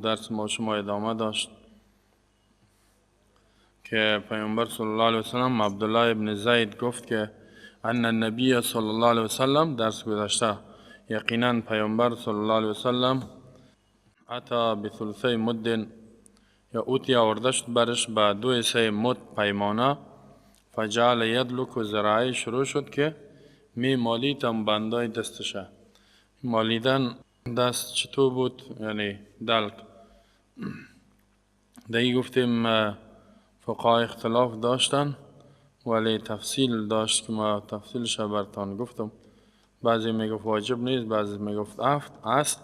درس ما شما ادامه داشت که پیامبر صلی الله علیه وسلم عبدالله ابن زید گفت که ان النبی صلی الله علیه وسلم، درس گذشته، یقینا پیامبر صلی الله علیه وسلم اتا بثلثی مد یا اوتی آورده شد برش به دو سه مد پیمانه، فجعل یدلک و ذراعی شروع شد که می مالیدم بندای دستشه. مالیدن دست چطور بود؟ یعنی دلک. دیگه گفتیم فقها اختلاف داشتن ولی تفصیل داشت که ما تفصیلش برتان گفتم. بعضی میگفت واجب نیست، بعضی میگفت افت است،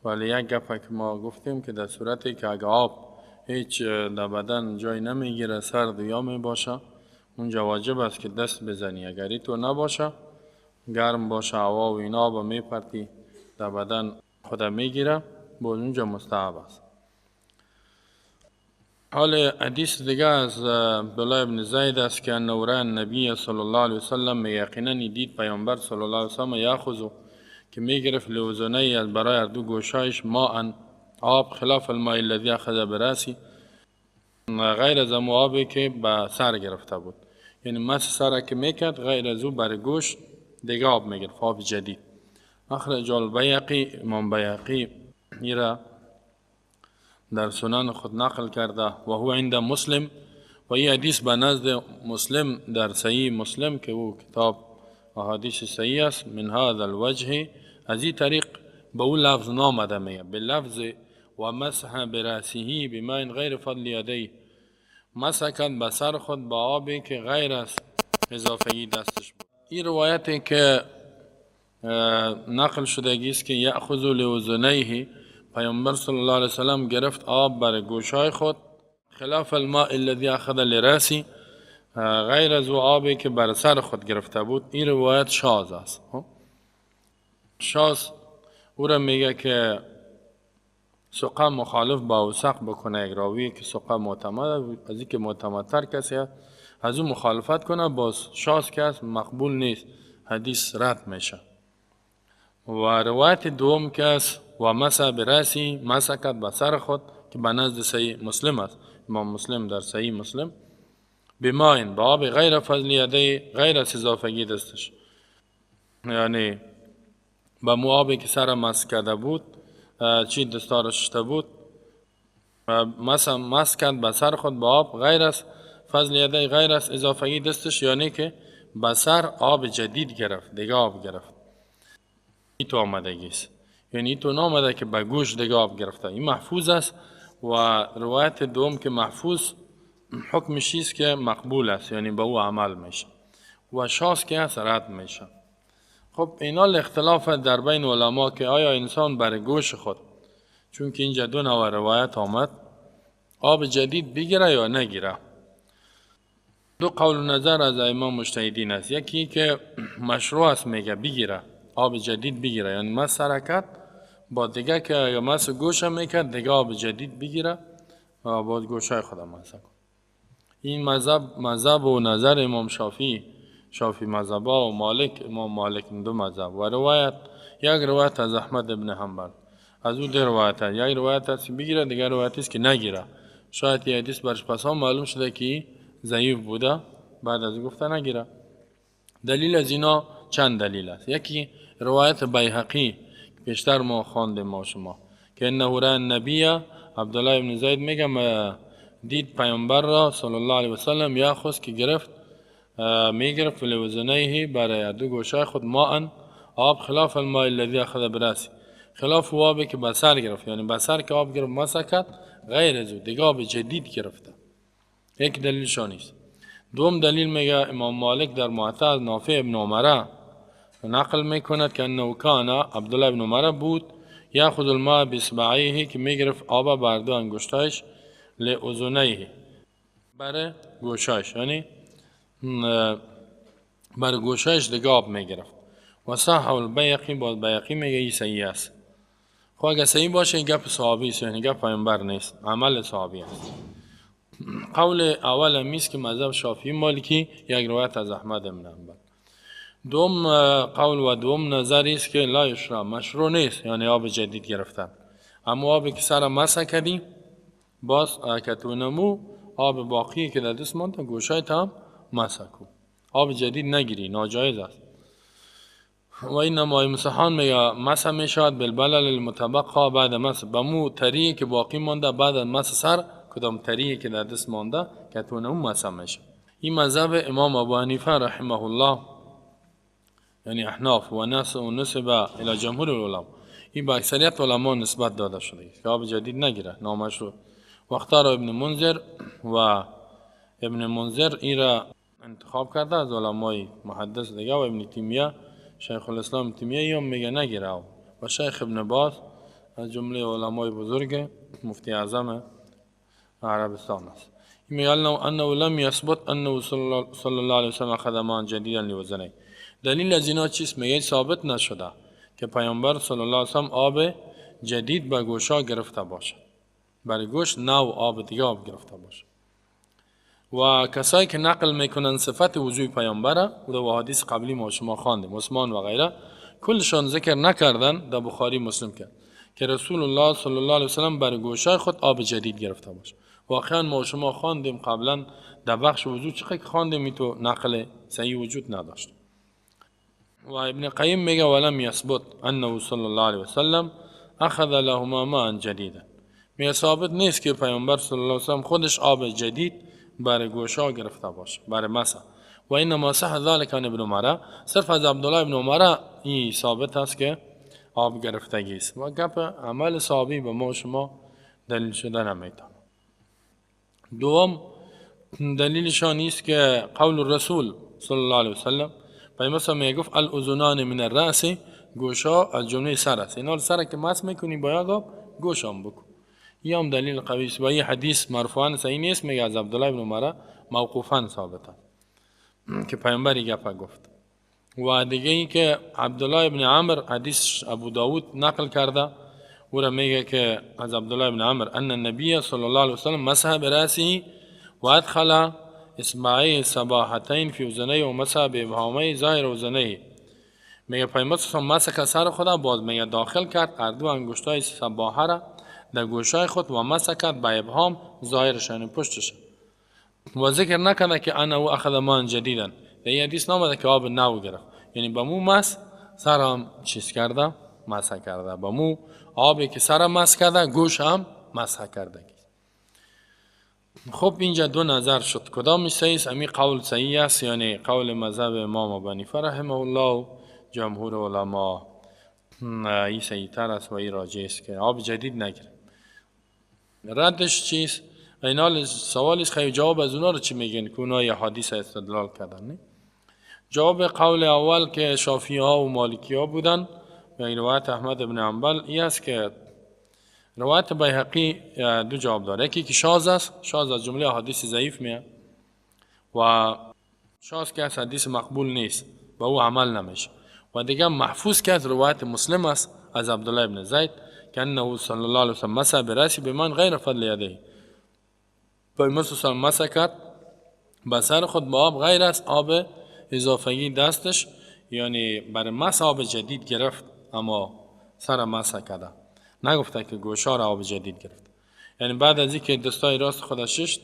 ولی یک گپه که ما گفتیم که در صورتی که اگه آب هیچ در بدن جای نمیگیره، سرد یا میباشه، اونجا واجب است که دست بزنی. اگر تو نباشه، گرم باشه هوا و اینا با میپرتی در بدن خود میگیره، باز اونجا مستحب است. حال حدیث دیگه از عبدالله ابن زید است که انه رأی النبی صلی الله علیه وسلم، یقینا دید پیامبر صلی الله علیه وسلم یاخذ که میگرفت لوزنه از برای هر دو گوشایش ماء آب، خلاف الماء الذی اخذ برأسی، غیر از امو آبی که به سر گرفته بود، یعنی مس سر که میکرد غیر از او برای گوش دیگه آب میگرفت، آب جدید. اخرج البیهقی، امام بیهقی ایرا در سنن خود نقل کرده و هو عند مسلم، و این حدیث به نزد مسلم در صحیح مسلم که او کتاب احادیث صحیح است، من هذا الوجه، از این طریق به او لفظ نامده، میگه به لفظ و مسح برأسه بماء غیر فضل یدیه، مسح کرد به سر خود با آبی که غیر از اضافگی دستش بود. این روایتی که نقل شدگی است که یأخذ لأذنیه، پیامبر صلی الله علیه وسلم گرفت آب بر گوشای خود، خلاف الماء الذی اخذ لرأسی، غیر از او آبی که بر سر خود گرفته بود. این روایت شاذ است. شاذ او را میگه که ثقه مخالف با اوثق بکنه، یک راوی که ثقه معتمد از اینکه معتمدتر کسی است از او مخالفت کنه، باز شاذ که است مقبول نیست، حدیث رد میشه. و روایت دوم که است و مسح برأسی، مسح کرد به سر خود که به نزد صحیح مسلم است، امام مسلم در صحیح مسلم، بماء با آب غیر فضل یده، غیر از اضافگی دستش، یعنی به مو آبی که سر مسح کرده بود، چی دستار ششته بود، مسح کرد به سر خود با آب غیر از فضل یده، غیر از اضافگی دستش، یعنی که به سر آب جدید گرفت، دیگه آب گرفت. این تو آمدگی است، یعنی تو نامده که به گوش دیگه آب گرفته، این محفوظ است. و روایت دوم که محفوظ حکمش است که مقبول است، یعنی به او عمل میشه، و شاذ که است رد میشه. خب اینا اختلاف در بین علما که آیا انسان بر گوش خود، چون که اینجا دو نوع روایت آمد، آب جدید بگیره یا نگیره. دو قول نظر از ائمه مجتهدین است. یکی که مشروع است میگه بگیره، آب جدید بگیره، یعنی مس حرکت با دیگه که یا مس گوش میکرد دیگه آب جدید بگیره و باز گوشای خودم مسح کن. این مذهب و نظر امام شافعی، شافعی مذهب و مالک، امام مالک، دو مذهب. و روایت یک روایت از احمد ابن حنبل، از او دو روایت است، یک روایت است که بگیره، دیگر روایت است که نگیره. شاید یه حدیث برش پسا معلوم شده که ضعیف بوده، بعد از گفته نگیره. دلیل از اینا چند دلیل است. یکی روایت بیهقی پیشتر ما خواندیم ما شما که انه رأی النبی، عبدالله ابن زید میگم دید پیامبر را صلی الله علیه وسلم یاخذ که گرفت، میگرفت لوزنیه برای دو گوشه خود ماء آب، خلاف الماء الذی اخذ برأسی، خلاف آبی که به سر گرفت، یعنی به سر که آب گرفت مسح کرد، غیر از او دیگه آب جدید گرفته. یک دلیلشان است. دوم دلیل میگه امام مالک در موطأ از نافع ابن عمره نقل میکند که انه کان عبدالله ابن عمره بود یاخذ الماء باصبعیه، که میگرفت آب بر دو انگشتایش لأذنیه، برای گوشایش، یعنی بر گوشایش دیگه آب میگرفت. و صحح البیهقی، باز بیهقی میگه این صحیح است. خب اگه صحیح باشه این گپ صحابی است، یعنی گپ پیامبر نیست، عمل صحابی است. قول اول میست که مذهب شافعی مالکی، یک روایت از احمد بن حنبل. دوم قول و دوم نظر است که لا یشرع، مشروع نیست، یعنی آب جدید گرفتن. اما آبی که سر مسح کردی باز کتونمو آب باقی که در دست مانده گوشای هم مسح کن، آب جدید نگیری، ناجایز است. و اینما یمسحان میگه مسح میشود بالبلل المتبقى بعد مسح، به مو تری که باقی مانده بعد از مسح سر، کدام تری که در دست مانده کتونمو مسح میشه. این مذهب امام ابو حنیفه رحمه الله، یعنی احناف و نسب الی جمهور العلماء، این به اکثریت علما نسبت داده شده که آب جدید نگیره، نامشروع. واختار ابن منذر و ابن منذر این را انتخاب کرده از علمای محدث دیگه، و ابن تیمیه، شیخ الاسلام تیمیه هم میگه نگیره، و شیخ ابن باز از جمله علمای بزرگ مفتی اعظم عربستان است. میگه انه لم یثبت انه صلی الله علیه وسلم اخذ ماء جدیدا لوزنه. دلیل از اینا چیست؟ میگه ثابت نشده که پیامبر صلی الله علیه وسلم آب جدید به گوشا گرفته باشه، برای گوش نو آب دیگه آب گرفته باشه. و کسایی که نقل میکنن صفت وضوع پیامبره و در حدیث قبلی ما شما خواندیم، عثمان و غیره، کلشان ذکر نکردن در بخاری مسلم کرد که رسول الله صلی الله علیه وسلم برای گوشای خود آب جدید گرفته باشه. واقعا ما شما خواندیم قبلا در بخش وضوع چقدر خواندیم تو نقل صحیح وجود نداشت. و ابن قیم میگه ولم یثبت انه صلی الله علیه وسلم اخذ لهما ماء جدیدا، میگه ثابت نیست که پیامبر صلی الله علیه وسلم خودش آب جدید برای گوشا گرفته باشه برای مسح. و انما صح ذلك عن ابن عمر، صرف از عبدالله ابن عمر این ثابت است که آب گرفتگی است و گپ عمل صحابی به ما شما دلیل شده نمیتونه. دوم دلیلشان است که قول الرسول صلی الله علیه وسلم، پیامبر میگفت الاذنان من الراس، گوشا از جمله سر است، اینا سر که مسح میکنی باید آب گوش هم بکن. این هم دلیل قوی است و این حدیث مرفوعا صحیح نیست، میگه از عبدالله ابن عمر موقوفا ثابت است که پیامبر گپ گفت. و دیگه این که عبدالله ابن عمر حدیث ابو داود نقل کرده، او را میگه که از عبدالله ابن عمر ان النبی صلی الله علیه وسلم مسح برأسه و ادخل اصبعيه الصباحتين في اذنيه و مسح بابهامه ظاهر اذنيه. میگه پیامبر صلی الله علیه وسلم مسح سر خدا باز میگه داخل کرد هر دو انگشتای سباحه را در گوشای خود و مسح کرد به ابهام ظاهرش، یعنی پشتش، و ذکر نکنه که انا او اخذ ماء جدیدا، در این حدیث نامده که آب نو گرفت، یعنی به مو مس سر هم چیز کرده، مسح کرده، به مو آبی که سر مسح کرده گوش هم مسح کرده. خب اینجا دو نظر شد، کدام صحیح است؟ امی قول صحیح است، یعنی قول مذهب امام ابو حنیفه رحمه الله و جمهور علما این صحیح تر است و این راجع است که آب جدید نگیره. ردش چیست؟ اینا سوال است، خیلی جواب از اونا رو چی میگن که اونا یه حدیث استدلال کردن؟ نه؟ جواب قول اول که شافعی ها و مالکی ها بودن و روایت احمد بن حنبل این است که روایت بیهقی دو جواب داره، یکی که شاذ است، شاذ از جمله حدیث ضعیف میه و شاذ که از حدیث مقبول نیست و او عمل نمیشه، و دیگه محفوظ که از روایت مسلم است از عبدالله ابن زید که انه صلی الله علیه وسلم مسح برأسه بماء غیر فضل یده، پیامبر صلی الله علیه وسلم مسح کرد به سر خود با آب غیر از آب اضافگی دستش، یعنی برای مسح آب جدید گرفت اما سر مسح کرده، نگفته که گوشا را آب جدید گرفت. یعنی بعد از اینکه دستای راست خودش ششت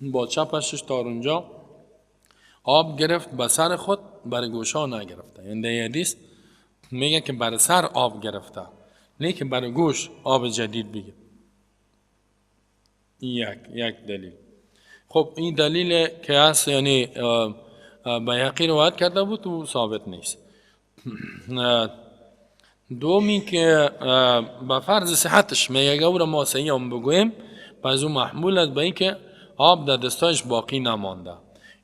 با چپش ششت تا اونجا آب گرفت به سر خود، برای گوشا نگرفته. یعنی در حدیث میگه که برای سر آب گرفته، نه که برای گوش آب جدید بگیر. این یک دلیل. خب این دلیل که هست، یعنی بیهقی روایت کرده بود و ثابت نیست. دومی که به فرض صحتش میگه او را ما صحیح هم بگوییم، پس او محمول است به اینکه آب در دستایش باقی نمانده،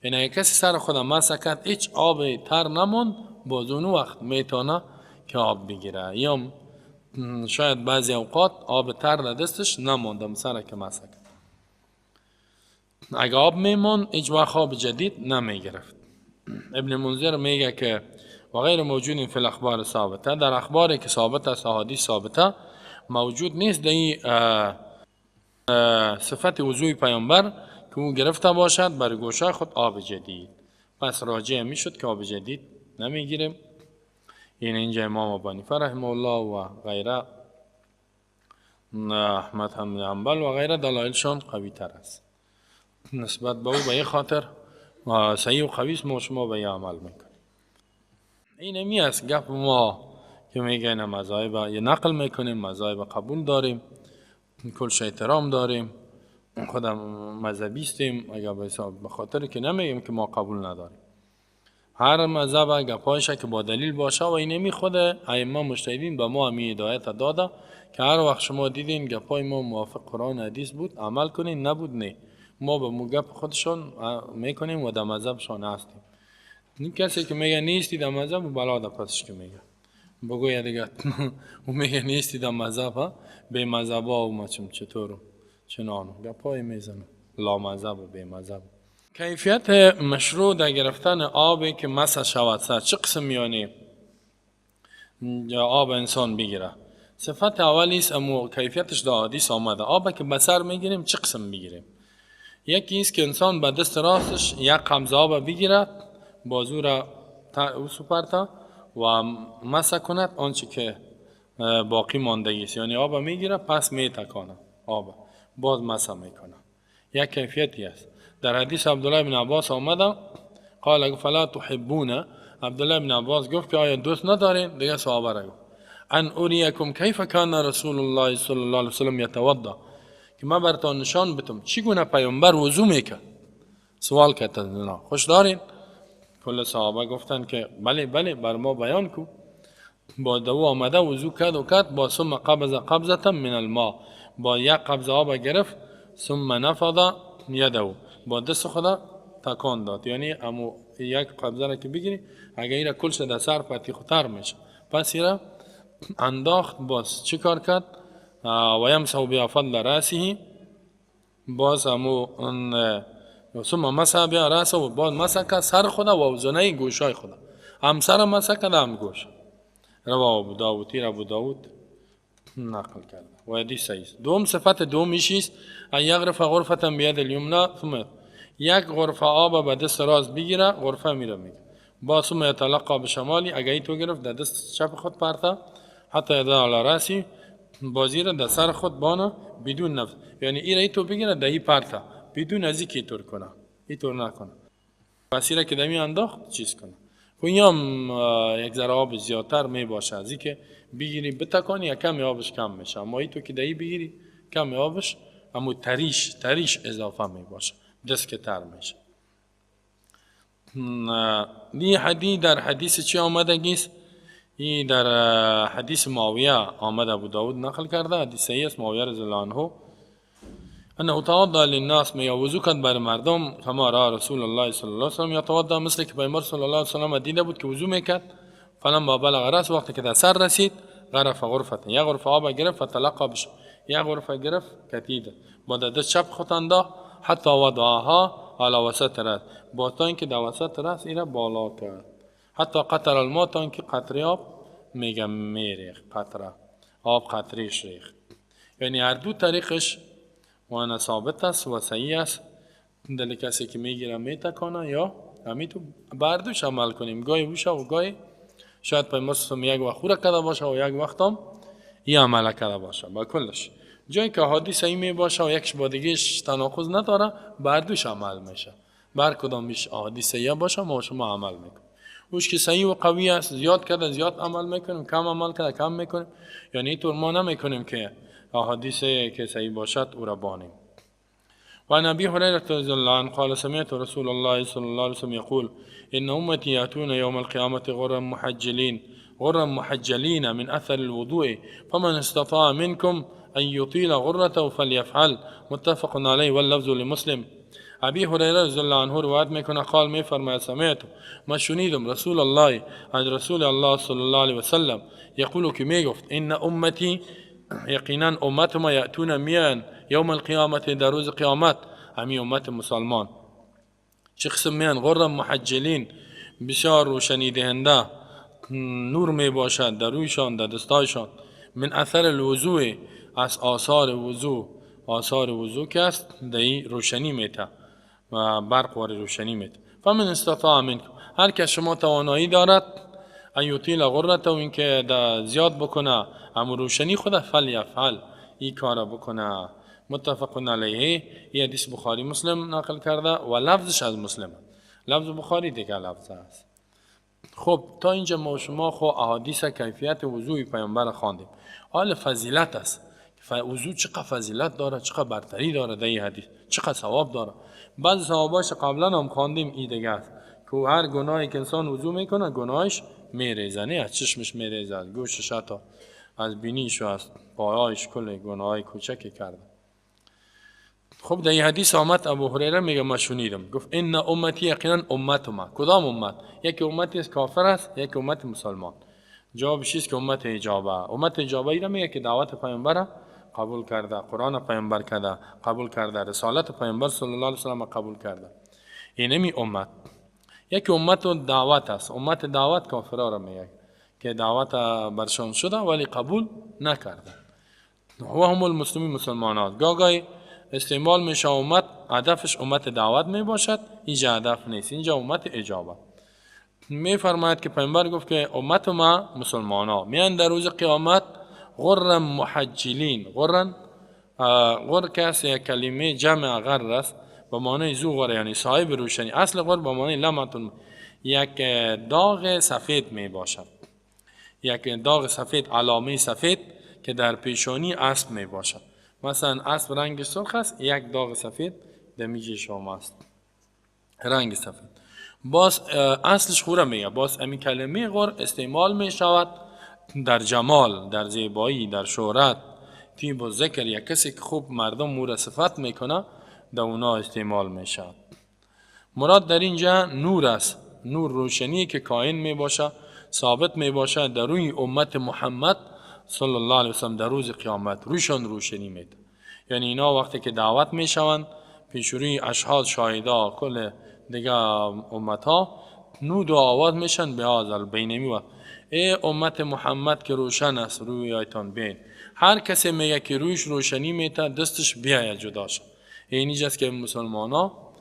یعنی اگه کسی سر خود مسح کرد هیچ آب تر نماند، باز اون وقت میتونه که آب بگیره، یا شاید بعضی اوقات آب تر در دستش نمانده سر که مسح کرد، اگه آب میماند هیچ وقت آب جدید نمیگرفت. ابن منذر میگه که و غیر موجود فی الاخبار ثابته، در اخباری که ثابت است، احادیث ثابته موجود نیست در این صفت وضوع پیامبر که او گرفته باشد بر گوشه خود آب جدید. پس راجع میشد که آب جدید نمیگیریم. این اینجا امام ابو حنیفه رحمه الله و غیره احمد هم حنبل و غیره دلایلشان قوی تر است نسبت به او. به این خاطر صحیح و قوی است، ما شما به این عمل میکنیم. این همی است گپ ما که میگن مذاهب یه نقل میکنیم، مذاهب قبول داریم، کلش احترام داریم، خودم مذهبیستیم. اگر به خاطر که نمیگیم که ما قبول نداریم، هر مذهب گپایش که با دلیل باشه و اینمی خود ائمه مجتهدین به ما همی هدایت داده که هر وقت شما دیدین گپای ما موافق قرآن حدیث بود عمل کنین، نبود نه، ما به مو گپ خودشان میکنیم و در مذهبشان هستیم. این کسی که میگه نیستی در مذهب، بلا در پسش که میگه بگوید دیگه او میگه نیستی در مذهب، بی مذهب ها و ما چطور چنانو گپای میزنه، لا مذهب و بی مذهب. کیفیت مشروع در گرفتن آبی که مسح شود سر چه قسم میانی آب انسان بگیره؟ صفت اولی است، امو کیفیتش در حدیث آمده. آب که به سر میگیریم چه قسم میگیریم؟ یکی است که انسان به دست راستش یک قبضه آب بگیرد، بازو را او سپرته و مسح کند آنچه که باقی ماندگی است، یعنی آب میگیره پس میتکانه آب باز مسح میکنه. یک کیفیتی است. در حدیث عبدالله بن عباس آمده قال فلا تحبون، عبدالله بن عباس گفت که آیا دوست ندارین؟ دیگه صحابه را گفت ان اریکم کیف کان رسول الله صلی الله علیه وسلم یتوضا، که من براتون نشان بدم چگونه پیامبر وضو میکرد. سوال کرد نه خوش دارین؟ کل صحابه گفتن که بله بله بر ما بیان کو. با دو آمده وضو کرد و کرد با ثم قبض قبضه من الماء، با یک قبضه آب گرفت، ثم نفض یده، با دست خدا تکان داد، یعنی امو یک قبضه را که بگیری اگه ایره کلش در سر پتی خطر میشه، پس ایره انداخت. باز چی کار کرد؟ و یمسح بها فضل راسه، باز امو ثم مسح بها راسه، باز مسح کرد سر خدا و اذنه گوشای خدا، هم سر مسح کرد هم گوش. رواه ابو داود، تیر ابو داود نقل کرده و حدیث صحیح است. دوم صفت دومش است ان یغرف غرفة بید الیمنى ثم یک غرفه آب به دست راست بگیره، غرفه میره میگه با ثم یتلقی بشمالی، اگه ای تو گرفت در دست چپ خود پرته حتی یضع علی رأسه، بازی را در سر خود بانه بدون نفس، یعنی ای را ای تو بگیره در ای پرته بدون از اینکه اینطور کنه، اینطور نکنه، پس ای را که دمی انداخت چیز کنه. خب این هم یک ذره آب زیادتر می باشه از اینکه بگیری بتکانی یک کمی آبش کم میشه، اما ای تو که دهی بگیری کمی آبش اما تریش اضافه می باشه، دست که تر میشه. دی حدیث در حدیث چی آمده است؟ این در حدیث معاویه آمده، ابو داود نقل کرده، حدیث صحیح است. معاویه رضی الله عنه انه توضا للناس، می وضو کرد بر مردم، کما را رسول الله صلی الله علیه وسلم یتوضا، مثل که پیامبر صلی الله علیه وسلم دیده بود که وضو میکرد. فلما بلغ راس، وقتی که در سر رسید، غرف غرفه، یک غرفه آب گرفت، فتلقى بش، یک غرفه گرفت کتیده با دست چپ خود انداخت، حتی وضعها على وسط راس، با تا اینکه در وسط راس ایره بالا کرد، حتی قطر الماء، تا اینکه قطره آب میگم میریخت، قطره آب قطریش ریخت. یعنی هر دو طریقش وانا ثابت است و صحیح است. دل کسی که میگیره میتکانه یا همین تو بردوش عمل کنیم، گاهی بوشه و گاهی شاید پیامبر یک وقت خوره کرده باشه و یک وقت هم یه عمل کرده باشه. با کلش جایی که حدیث صحیح می باشه و یکش با دیگهش تناقض نداره، بردوش عمل میشه، بر کدامش حدیث صحیح باشه ما شما عمل میکنیم. اوش که صحیح و قوی است زیاد کرده زیاد عمل میکنیم، کم عمل کرده کم میکنیم. یعنی اینطور ما نمیکنیم که احادیث که صحیح باشد او را بانیم. وعن ابي هريره رضي الله عنه قال سمعت رسول الله صلى الله عليه وسلم يقول ان امتي ياتون يوم القيامه غرا محجلين غرا محجلين من اثر الوضوء فمن استطاع منكم ان يطيل غرته فليفعل متفق عليه واللفظ لمسلم. ابی هریره رضی الله عنه روایت میکنه قال میفرماید سمعت ما شنیدم رسول الله از رسول الله صلی الله علیه وسلم یقول که میگفت ان امتی یقینا امت ما یأتون میان یوم القیامت در روز قیامت، همی امت مسلمان چه قسم میان؟ غرا محجلین، بسیار روشنی دهنده، نور می باشد در رویشان در دستایشان، من اثر الوضوء از آثار وضو، آثار وضو که است در روشنی میته و برق وار روشنی میته. فمن استطاع منکم، هر کس شما توانایی دارد ان یطیل غرته و اینکه زیاد بکنه اما روشنی خود فلیفعل، این کار بکنه. متفق علیه. این حدیث بخاری مسلم نقل کرده و لفظش از مسلم، لفظ بخاری دیگه لفظ است. خب تا اینجا ما شما خو احادیث کیفیت وضوع پیامبر خواندیم. حال فضیلت است. وضوع چقدر فضیلت داره، چقدر برتری داره در این حدیث، چقدر ثواب داره. بعض ثواباش قبلا هم خواندیم. این دیگه است که هر گناهی که انسان وضوع میکنه گناهش میریزه، نه از چشمش میریزه، از گوشش، حتی از بینیش و از پایایش، کل گناهای کوچکی کرده. خب در این حدیث آمد، ابو هریره میگه ما شنیدم گفت ان امتی، یقینا امت ما. کدام امت؟ یکی امتی است کافر است، یکی امت مسلمان. جوابش است که امت اجابه. امت اجابه ای میگه که دعوت پیامبر قبول کرده، قرآن پیامبر کرده قبول کرده، رسالت پیامبر صلی الله علیه وسلم قبول کرده. اینمی امت. یکی امت دعوت است. امت دعوت کافرا را میگه که دعوت برشان شده ولی قبول نکرده. و هم المسلمین، مسلمانات. گاگای استعمال میشه امت، هدفش امت دعوت می باشد. اینجا هدف نیست، اینجا امت اجابه. می فرماید که پیامبر گفت که امت ما، مسلمان ها، میان در روز قیامت غرا محجلین. غرا، غر کس یک کلمه جمع غر است، به معنی ذو غر، یعنی صاحب روشنی. اصل غر به معنی لمعة، یک داغ سفید می باشد، یک داغ سفید، علامه سفید که در پیشانی اسب می باشد. مثلا اسب رنگ سرخ است، یک داغ سفید در میجه شما است، رنگ سفید. باز اصلش خوره میگه. باز امی کلمه غر استعمال می شود در جمال، در زیبایی، در شهرت، طیب الذکر، یک کسی که خوب مردم او را صفت میکنه، در اونا استعمال می شود. مراد در اینجا نور است، نور روشنی که کائن می باشه، ثابت می باشه در روی امت محمد صلی الله علیه وسلم. در روز قیامت روشان روشنی میده. یعنی اینا وقتی که دعوت می شوند پیش روی اشهاد، شاهدا، کل دیگه امت ها، نودوا، آواز میشن به بینمی وقت ای امت محمد که روشن است رویایتان، بین. هر کسی میگه که رویش روشنی میته، دستش بیاید جدا شد. این است که مسلمان ها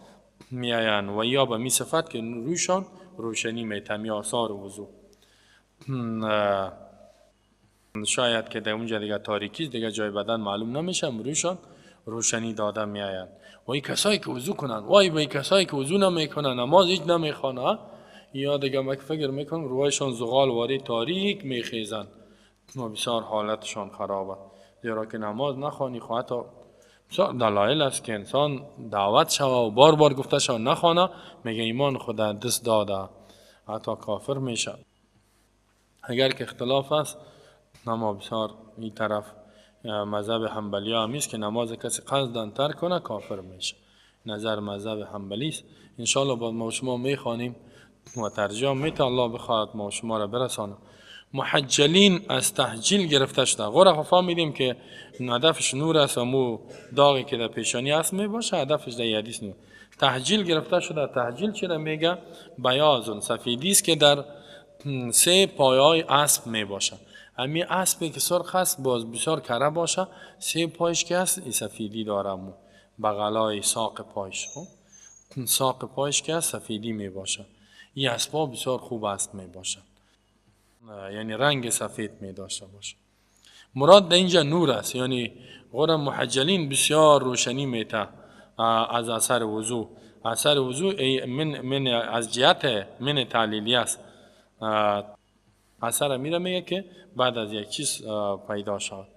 میآیند و یا به می صفت که رویشان روشنی میته، می آثار وضو. شاید که در اونجا دیگه تاریکی، دیگه جای بدن معلوم نمیشه، رویشان روشنی داده میآیند. و این کسایی که وضو کنن، وای به این کسایی که وضو نمیکنن، نماز هیچ نمیخوانه، یا دیگه مک فکر میکنم رویشان زغال واری تاریک میخیزن و بسیار حالتشان خرابه، زیرا که نماز نخوانی. خو حتی بسیار دلایل است که انسان دعوت شوه و بار بار گفته شوه نخوانه، میگه ایمان خود دست داده، حتی کافر میشه. اگر که اختلاف است، اما بسیار این طرف مذهب حنبلی هم است که نماز کسی قصدا ترک کنه کافر میشه. نظر مذهب حنبلی است. انشالله باز ما شما میخوانیم و ترجمه میته. الله بخواهد ما شما را برسانه. محجلین از تحجیل گرفته شده. غره فهمیدیم که هدفش نور است و مو داغی که در پیشانی است می باشه، هدفش در حدیث نور. تحجیل گرفته شده. تحجیل چرا میگه؟ بیاض، سفیدی است که در سه پایای اسب می باشه. امی اسبی که سرخ است، باز بسیار کره باشه، سه پایش که است ای سفیدی داره. مو بغلای ساق پایش، خب ساق پایش که است سفیدی می باشه. این اسبا بسیار خوب است می باشه، یعنی رنگ سفید می داشته باشه. مراد در اینجا نور است، یعنی غر محجلین بسیار روشنی میته از اثر وضو. اثر وضو من از جهت من تعلیلی است. اثر میره میگه که بعد از یک چیز پیدا شد.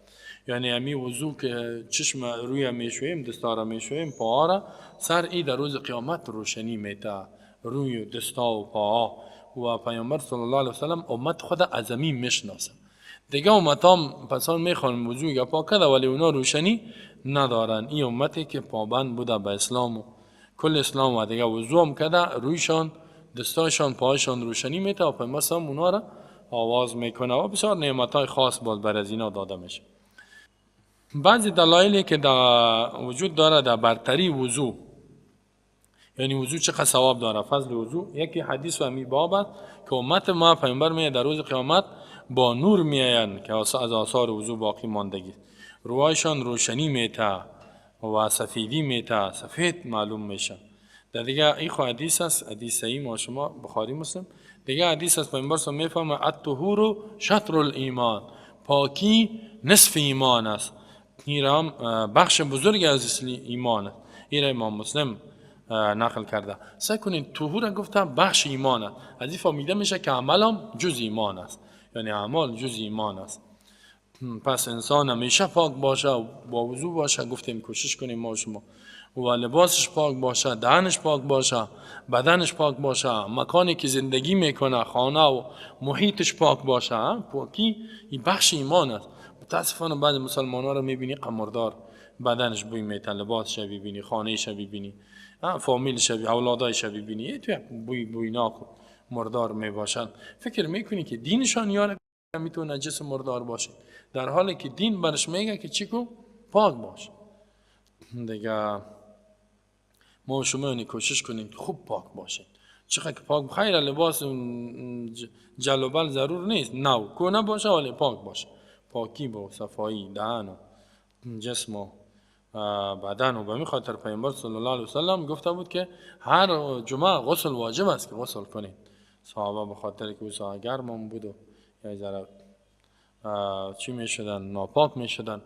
یعنی امی وضو که چشم روی میشویم، دستا را میشویم، پاها را، سر، ای در روز قیامت روشنی میته روی دستا و پاها. و پیامبر صلی الله علیه وسلم امت خود از امی میشناسه. دیگه امت هم پسان میخوان وضو گپا کرده ولی اونا روشنی ندارن. این امتی که پابند بوده به اسلام و کل اسلام و دیگه وضو هم کرده، رویشان، دستایشان، پایشان روشنی میته و پیامبر اونا را آواز میکنه و بسیار نعمت های خاص باز بر از اینا داده میشه. بعضی دلایلی که در وجود داره در برتری وضو، یعنی وضو چقدر ثواب داره، فضل وضو، یکی حدیث و می باب است که امت ما، پیامبر میگه در روز قیامت با نور میآیند که از آثار وضو باقی ماندگی، روایشان روشنی میته و سفیدی میته، سفید معلوم میشه. در دیگه این خو حدیث است، حدیث صحیح ما شما، بخاری مسلم. دیگه حدیث است، پیامبر صلی میفرماید الطهور شطر الایمان، پاکی نصف ایمان است. این هم بخش بزرگ از ایمان است. این امام مسلم نقل کرده. سعی کنید طهور گفتم بخش ایمان است. از این فهمیده میشه که عمل هم جز ایمان است، یعنی اعمال جز ایمان است. پس انسان همیشه پاک باشه و با وضو باشه، گفتیم کوشش کنیم ما شما، و لباسش پاک باشه، دهنش پاک باشه، بدنش پاک باشه، مکانی که زندگی میکنه، خانه و محیطش پاک باشه. پاکی این بخش ایمان است. متاسفانه بعض مسلمان ها رو میبینی قمردار، بدنش بوی میته، لباسش ببینی، خانهش ببینی، فامیلش ببینی، اولادایش ببینی، تو بوی بویناک مردار میباشن. فکر میکنی که دینشان یاره میتونه نجس مردار باشه، در حالی که دین برش میگه که چی کو؟ پاک باش. دیگه ما شما یعنی کوشش کنیم که خوب پاک باشه. چقدر که پاک، خیر لباس جل و بل ضرور نیست، نو کو باشه ولی پاک باشه. پاکی با صفایی دهن و جسم و بدن. و به می خاطر پیامبر صلی الله علیه وسلم گفته بود که هر جمعه غسل واجب است که غسل کنید. صحابه به خاطر که او گرم بود و یا ذره چی میشدن، ناپاک میشدن.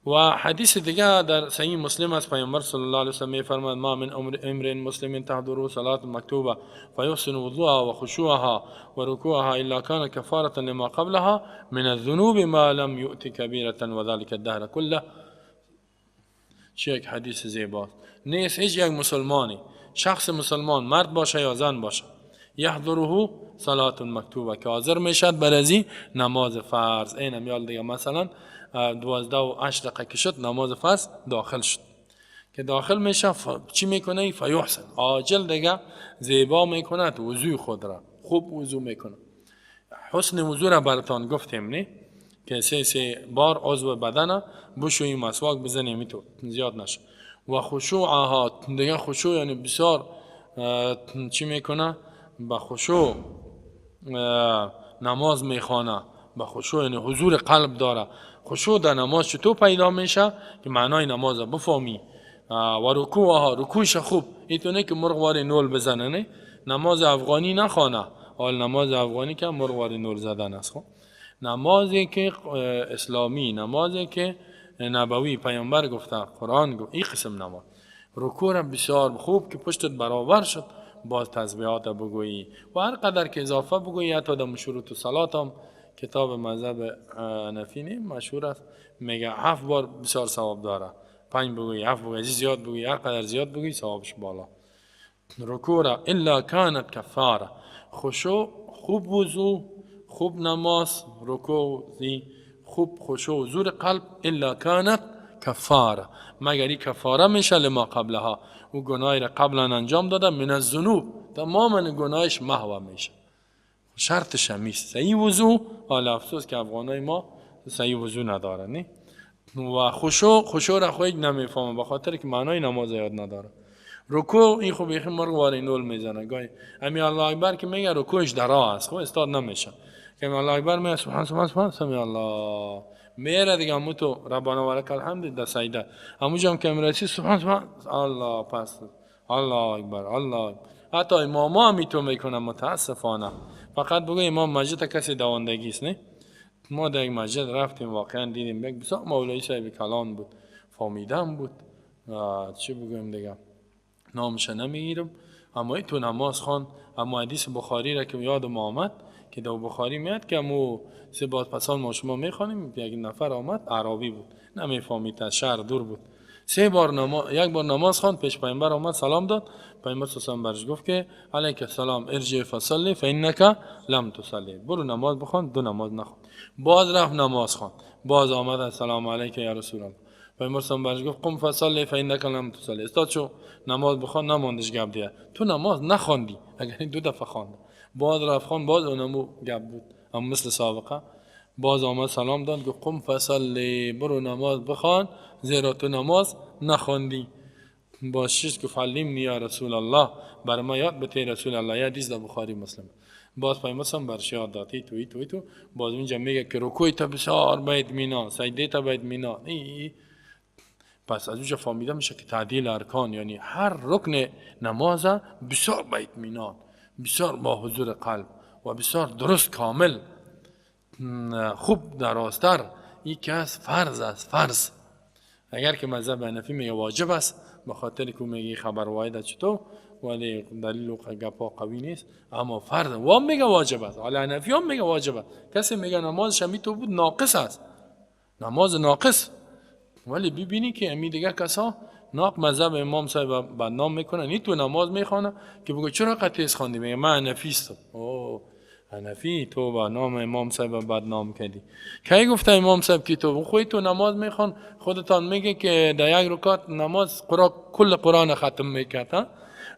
و حدیث دیگه در صحیح مسلم از پیامبر صلی الله علیه وسلم میفرماید ما من امرئ مسلم تحضره صلاة مکتوبه فیحسن وضوءها وخشوعها وركوعها الا كان كفارة لما قبلها من الذنوب ما لم يؤت كبيرة وذلك الدهر كله. چه یک حدیث زیباست. نیست هیچ یک مسلمانی، شخص مسلمان، مرد باشه یا زن باشه، یحضره صلاة مکتوبه، که حاضر میشد بر از نماز فرض. اینم یال دیگه مثلا 12:08 که شد نماز فرض داخل شد، که داخل میشه چی میکنه؟ فیحسن، عاجل دیگه زیبا میکنه وضوی خود را، خوب وضو میکنه. حسن وضو را براتان گفتیم نه، که سه بار عضو بدن بشوییم، مسواک بزنیم، تو زیاد نشه. و خشوعها، دیگه خشوع یعنی بسیار چی میکنه؟ با خشوع نماز میخوانه، با خشوع یعنی حضور قلب داره. خشوع در نماز چطور پیدا میشه؟ که معنای نماز بفهمی. و رکوعها، رکوعش خوب، ایتونه که مرغ واری نول بزنه، نه نماز افغانی نخوانه. حال نماز افغانی که مرغ واری نول زدن است. خب نمازی که اسلامی، نمازی که نبوی، پیامبر گفته، قرآن گفت، این قسم نماز. رکوع را بسیار خوب که پشتت برابر شد باز تسبیحات بگویی و هر قدر که اضافه بگویی. حتی در شروط صلات هم کتاب مذهب حنفی مشهور است، میگه 7 بار بسیار ثواب داره. 5 بگویی، 7 بگویی، زیاد بگویی، هر قدر زیاد بگویی ثوابش بالا. رکوع را الا کانت کفاره، خشوع، خوب وضو، خوب نماز، رکوع، خوب خشوع، حضور قلب، الا کانت کفاره، مگر این کفاره میشه لما قبلها، او گناهی را قبلا انجام داده، من الذنوب، تماما گناهش محو میشه. شرطش هم نیست صحیح وضو. حالا افسوس که افغانای ما صحیح وضو ندارن نه. و خشوع، خشوع را خود نمیفهمه به خاطر که معنای نماز یاد نداره. رکوع این خوب یخی مرغ واری نول میزنه، گاهی امی الله اکبر که میگه رکوعش درا است، خب استاد نمیشه که الله اکبر میگه سبحان سبحان سبحان سمی الله میره دیگه، همو تو ربانا ولک الحمد در سجده، همونجا هم که میرسی سبحان سبحان الله، پس الله اکبر الله. حتی اماما هم تو میکنه متاسفانه. فقط بگو امام مسجد کسی دوندگی است نه. ما در یک مسجد رفتیم واقعا دیدیم یک بسیار مولوی صاحب کلان بود، فامیدم بود، چی بگویم دیگه نامش نمیگیرم، اما تو نماز خوان. اما حدیث بخاری را که یادم آمد که در بخاری میاد که امو سه باز پسان ما شما میخوانیم، یک نفر آمد عربی بود نمیفهمید، از شهر دور بود، 3 بار نماز، یک بار نماز خواند، پیش پیامبر آمد سلام داد، پیامبر صلی الله علیه و برش گفت که علیک السلام ارجع فصلی فانک لم تصلی، برو نماز بخوان، 2 نماز نخوان. باز رفت نماز خواند، باز آمد السلام علیک یا رسول الله، پیامبر صلی الله علیه و برش گفت قم فصلی فانک لم تصلی، استاد شو نماز بخوان، نماندش گپ دیگه، تو نماز نخواندی، اگر این 2 دفعه خواند. باز رفت خواند، باز اونمو گپ بود اما مثل سابقه، باز آمد سلام داد گفت قم فصلی، برو نماز بخوان زیرا تو نماز نخواندی. باز شش گفت علمنی یا رسول الله، بر ما یاد بده رسول الله، یه حدیث در بخاری مسلم. باز پیامبر برش یاد داد ای تو ای تو ای تو. باز اینجا میگه که رکوع تا بسیار با اطمینان، سجده تا با اطمینان. ای پس از اونجا فهمیده میشه که تعدیل ارکان یعنی هر رکن نماز بسیار با اطمینان، بسیار با حضور قلب و بسیار درست کامل خوب درازتر. این که از فرض است، فرض. اگر که مذهب حنفی میگه واجب است، به خاطر که میگه خبر واحد چطور، ولی دلیل و گپا قوی نیست، اما فرض و میگه واجب است. حالا حنفی هم میگه واجب است. کسی میگه نمازش همی تو بود ناقص است، نماز ناقص، ولی ببینی که امی دیگه کسا ناق مذهب امام صاحب بدنام میکنن. این تو نماز میخوانه که بگو چرا قطعی خواندی؟ میگه من حنفی استم. اوه حنفی، تو با نام امام صاحب بدنام کردی. کی گفته امام صاحب که تو خودت تو نماز میخوان، خودتان میگه که در یک رکعت نماز قرآن کل قرآن ختم میکرد،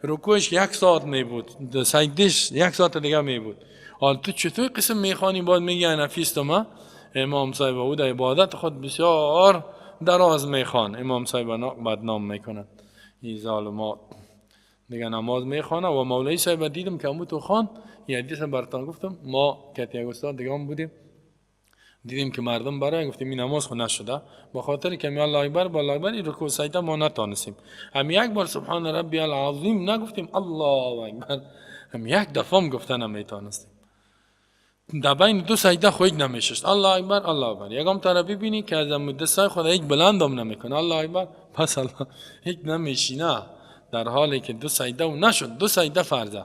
رکوعش یک ساعت می بود، سجدش یک ساعت دیگه می بود. حال تو چطور قسم میخوانی باید میگی حنفی استم؟ امام صاحب او در عبادت خود بسیار دراز میخوان، امام صاحب بدنام میکنن این ظالمات. دیگه نماز میخوانه و مولوی صاحب دیدم که امو تو خان، یه حدیث براتون گفتم، ما کتی یک استاد دیگه هم بودیم، دیدیم که مردم برای گفتیم این نماز خو نشده، به خاطر که می الله اکبر با الله اکبر این رکوع سجده ما نتانستیم، هم یک بار سبحان ربی العظیم نگفتیم الله اکبر، هم یک دفعه هم گفته نمیتانستیم. در بین دو سجده خو هیچ نمیشست، الله اکبر الله اکبر. یکم طرف ببینی که از دستای خود هیچ بلند هم نمیکنه، الله اکبر پس الله هیچ نمیشینه، در حالی که دو سجده و نشد، دو سجده فرضه.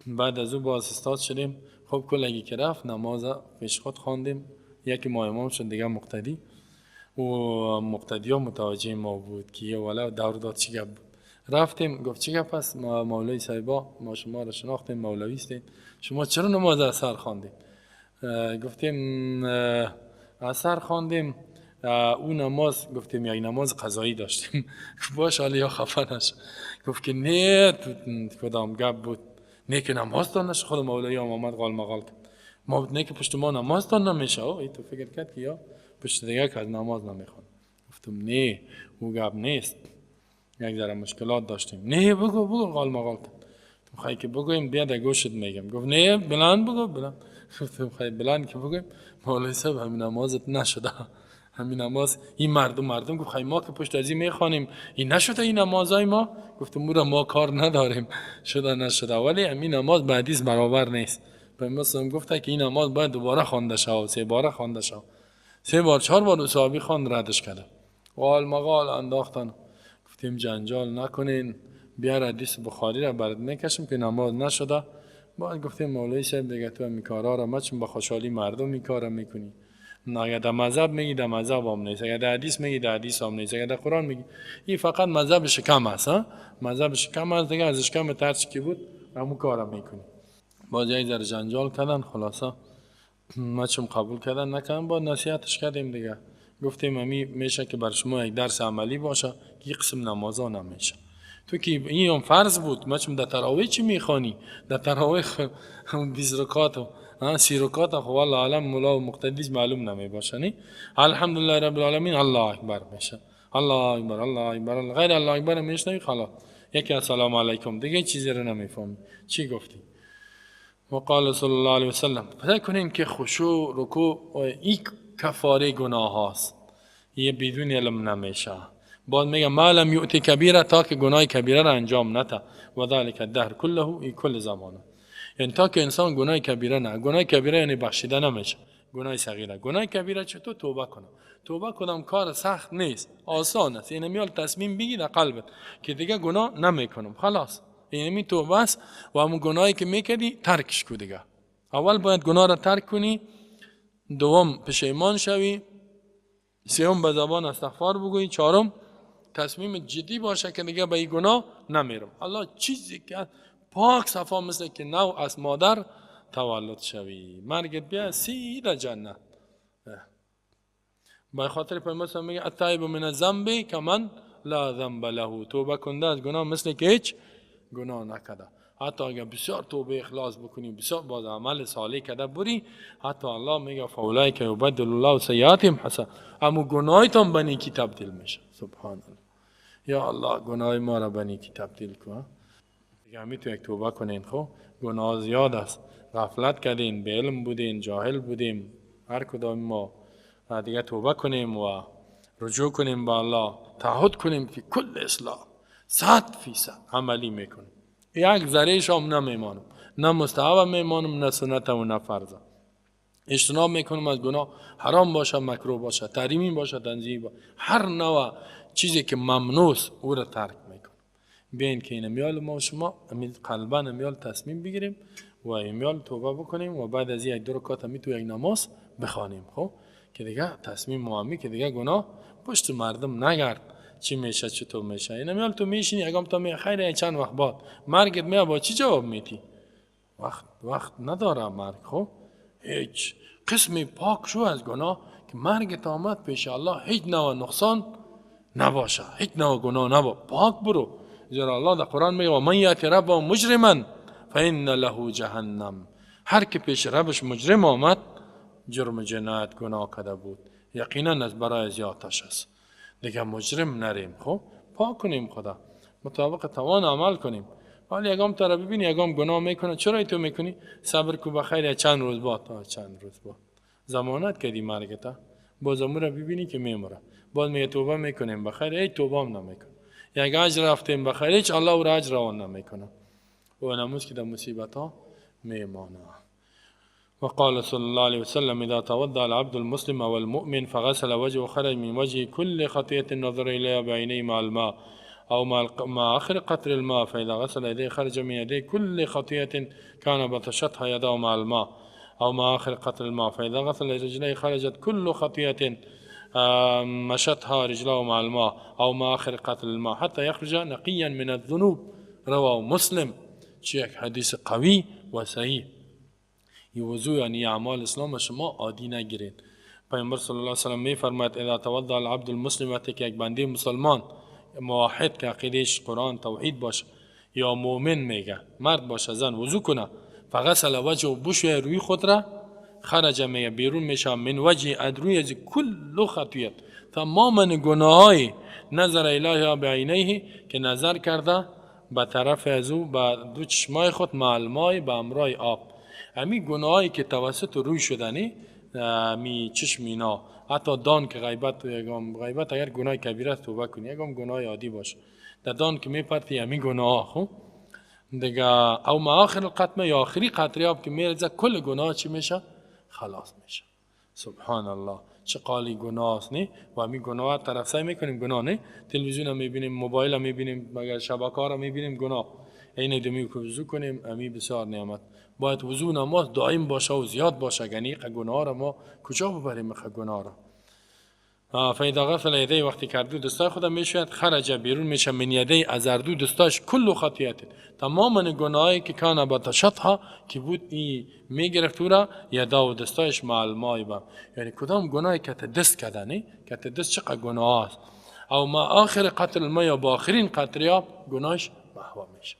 بعد از او باز استاد شدیم. خب کلگی که رفت نماز پیش خود خواندیم، یکی ما امام شد دیگه مقتدی، و مقتدی ها متوجه ما بود که یه والا دور داد چی گپ بود. رفتیم گفت چی گپ است؟ ما مولوی صاحبا ما شما را شناختیم، مولوی هستید، شما چرا نماز اثر خواندیم؟ گفتیم اثر خواندیم، او نماز گفتیم یک نماز قضایی داشتیم. باش حالا یا خفه نش. گفت که نه کدام گپ بود، نه که نماز تان نشه. خود مولوی هم آمد قال مقال کرد، ما نه که پشت ما نماز تان نمیشه. ای تو فکر کرد که یا پشت دیگه که از نماز نمیخوان. گفتم نه او گپ نیست، یک ذره مشکلات داشتیم. نه بگو بگو قال مقال کرد. خواهی که بگویم بیا در گوشت میگم. گفت نه بلند بگو بلند. گفتم خواهی بلند که بگویم مولوی صاحب همین نمازت نشده، همین نماز این مردم گفت خیلی ما که پشت از این میخوانیم این نشده این نمازای ما. گفتم او را ما کار نداریم شده نشده، ولی همین نماز به حدیث برابر نیست. پیامبر گفته که این نماز باید دوباره خوانده شود، سه باره خوانده شود. سه بار چهار بار صحابی خواند ردش کرده، قال مقال انداختن. گفتیم جنجال نکنین، بیار حدیث بخاری را برات میکشم که نماز نشده. بعد گفتیم مولوی صاحب دیگه تو این کارا را ما چون با خوشحالی مردم این کارا میکنی، نه اگر در مذهب میگی در مذهب هم نیست، اگر در حدیث میگی در حدیث هم نیست، اگر در قرآن میگی این فقط مذهب شکم است، مذهب شکم است دیگه، از شکم ترچی که بود همون کارا میکنی. باز یک ذره جنجال کردن، خلاصه ما چون قبول کردن نکردن، با نصیحتش کردیم دیگه. گفتیم همی میشه که بر شما یک درس عملی باشه که یک قسم نمازا نمیشه. تو که این هم فرض بود، ما چون در تراویح چی میخوانی؟ در تراویح 20 رکعت و 30 رکعت خو والله عالم مولا و مقتدیش معلوم نمی باشه. نی الحمدلله رب العالمین الله اکبر میشه، الله اکبر الله اکبر، غیر الله اکبر میشنوی خلاص، یکی السلام علیکم دیگه چیزی رو نمیفهمی چی گفتی. وقال صلی الله علیه وسلم فکر کنین که خشوع رکوع این کفاره گناه هاست، یه بدون علم نمیشه. بعد میگه ما لم یؤتی کبیره، تا که گناه کبیره را انجام نده، و ذلک الدهر کله، این کل زمانه. یعنی تا که انسان گناه کبیره نه، گناه کبیره یعنی بخشیده نمیشه، گناه صغیره. گناه کبیره چطور توبه کنم؟ توبه کنم کار سخت نیست، آسان است. یعنی میال تصمیم بگیر در قلبت که دیگه گناه نمیکنم، خلاص. یعنی می توبه است و همون گناهی که میکردی ترکش کو دیگه. اول باید گناه را ترک کنی، دوم پشیمان شوی، سوم به زبان استغفار بگویی، چهارم تصمیم جدی باشه که دیگه به این گناه نمیرم. الله چیزی که پاک صفا مثل که نو از مادر تولد شوی، مرگت بیا سیده جنت. به خاطر پیامبر میگه التائب من الذنب کمن لا ذنب له، توبه کنده از گناه مثل که هیچ گناه نکرده. حتی اگر بسیار توبه اخلاص بکنی، بسیار باز عمل صالح کرده بری، حتی الله میگه فاولئک یبدل الله سیئاتهم حسنات، اما گناهتان به نیکی تبدیل میشه. سبحان الله. یا الله گناه ما را به نیکی تبدیل کن. دیگه همین تو یک توبه کنین. خب گناه زیاد است، غفلت کردین، به علم بودین، جاهل بودیم، هر کدام ما دیگه توبه کنیم و رجوع کنیم به الله، تعهد کنیم که کل اصلاح 100% عملی میکنیم، یک ذره شام نمیمانم، نه مستحب میمانم، نه سنت و نه فرض. اجتناب میکنم از گناه، حرام باشه، مکروه باشه، تحریمی باشه، تنزیهی باشه، هر نوع چیزی که ممنوع است او را ترک میکنم. بیاین که این میال ما و شما قلبا میال تصمیم بگیریم و امیال توبه بکنیم و بعد از یک دو رکعت می تو یک نماز بخوانیم. خب که دیگه تصمیم مهمی که دیگه گناه پشت مردم نگرد، چی میشه چطور میشه. این میال تو میشینی اگم تا می خیر چند وقت بعد مرگت می با چی جواب میتی؟ وقت نداره مرگ. خب هیچ قسمی پاک شو از گناه که مرگت آمد پیش الله هیچ نوع نقصان نباشه، هیچ نوع گناه نباشه، پاک برو. زیرا الله در قرآن میگه و من یأتی ربه مجرما فإن له جهنم. هر که پیش ربش مجرم آمد، جرم جنایت گناه کرده بود، یقینا از برای زیادش است. دیگه مجرم نریم، خب پاک کنیم خدا، مطابق توان عمل کنیم. ولی یگام تا ببینی یگام گناه میکنه، چرا تو میکنی؟ صبر کو بخیر چند روز بعد، تا چند روز بعد ضمانت کردی مرگتا، باز امور ببینی که میمره، باز میگه توبه میکنیم بخیر، ای توبه هم نمیکنه. یک اجر رفتیم بخیر، هیچ الله او را اجر روان نمیکنه. و نموز که در مصیبت ها میمانه. وقال صلى الله عليه وسلم إذا توضأ العبد المسلم والمؤمن فغسل وجهه خرج من وجهه كل خطيئة نظر إليها بعينيه مع الماء أو مع آخر قطر الماء، فإذا غسل يديه خرج من يديه كل خطيئة كان بطشتها يداه مع الماء أو مع آخر قطر الماء، فإذا غسل رجليه خرجت كل خطيئة مشتها رجلاه مع الماء أو مع آخر قطر الماء حتى يخرج نقيا من الذنوب. رواه مسلم. چه یک حدیث قوی و صحیح. این وضو یعنی اعمال اسلام شما عادی نگیرید. پیامبر صلی الله علیه و سلم می فرماید اذا توضأ العبد المسلم، وقتی که یک بنده مسلمان موحد که عقیدهش قرآن توحید باشه یا مؤمن میگه مرد باشه زن وضو کنه، فغسل وجهه بشوی روی خود را، خرج میگه بیرون میشه من وجه ادروی از کل خطیت تماما گناهای نظر الیها بعینیه که نظر کرده به طرف از او به دو چشمای خود مع الماء به همراه آب. امی گناهایی که توسط روی شدنی می چشم اینا، حتی دان که غیبت و یگام غیبت اگر گناه کبیره است توبه کنی، یگام گناه عادی باشه در دان که میپرتی امی گناه. خب دیگه او مع آخر القطمه یا آخری قطره آب که میرزه کل گناه چی میشه؟ خلاص میشه. سبحان الله چه قالی گناه است نه؟ و امی گناه طرف سعی میکنیم گناه نه، تلویزیون هم میبینیم، موبایل هم میبینیم، مگر شبکه ها رو میبینیم گناه. این دمی که وضو کنیم امی بسیار نعمت. باید وضو نماز دائم باشه و زیاد باشه، یعنی گناه را ما کجا ببریم گناه را؟ فاذا غسل یدیه وقتی کردو دستای خودم میشوید، خرج بیرون میشه من یدیه از اردو دستاش کل خطیت تماما گناهی که کان بطشتها که بود ای میگرفت او را یدا و دستایش مع الماء با، یعنی کدام گناهی که دست کردنی که دست چقدر گناه است، او ما آخر قطر الماء یا با آخرین قطره آب گناهش محو میشه.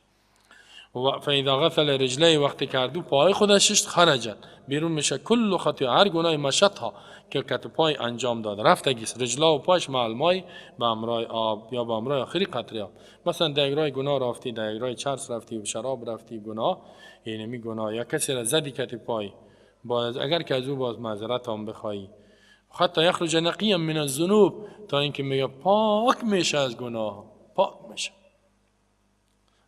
و فاذا غسل رجلیه وقتی کردو پای خودش ششت، خرجت بیرون میشه کل خطیه هر گناه مشتها که کت پای انجام داد رفتگیست رجلا و پاش مع الماء به همراه آب یا به همراه آخری قطره آب. مثلا در یک راه گناه رفتی، در یک راه چرس رفتی و شراب رفتی، گناه یعنی می گناه یا کسی را زدی کت پای، باز اگر که از او باز معذرت هم بخوایی، حتی یخرج نقیا من الذنوب تا اینکه میگه پاک میشه از گناه، پاک میشه.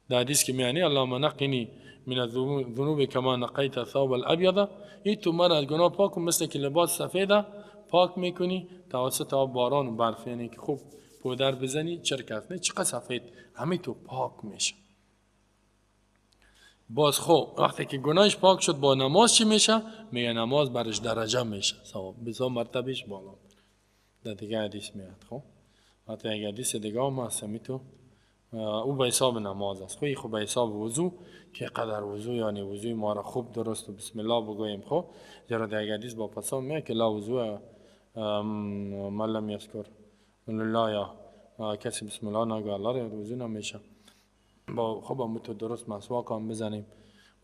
در حدیث که میانی اللهم نقنی من الذنوب کما نقیت الثوب الابیض، ای تو من از گناه پاک کن مثل که لباس سفید پاک میکنی توسط آب باران و برف، یعنی که خوب پودر بزنی چرک است نه چقدر سفید همه تو پاک میشه. باز خب وقتی که گناهش پاک شد با نماز چی میشه؟ میگه نماز برش درجه میشه، ثواب بسیار مرتبهش بالا. در دیگه حدیث میاد. خب حتی یک حدیث دیگه هم هست تو او به حساب نماز است. خب خب به حساب وضو که قدر وضو یعنی وضوی ما را خوب درست و بسم الله بگوییم. خب زیرا در یک حدیث با پسان میاد که لا وضو من لم یذکر الله یا کسی بسم الله نگه الله را وضو نمیشه. با خب هم تو درست مسواک هم بزنیم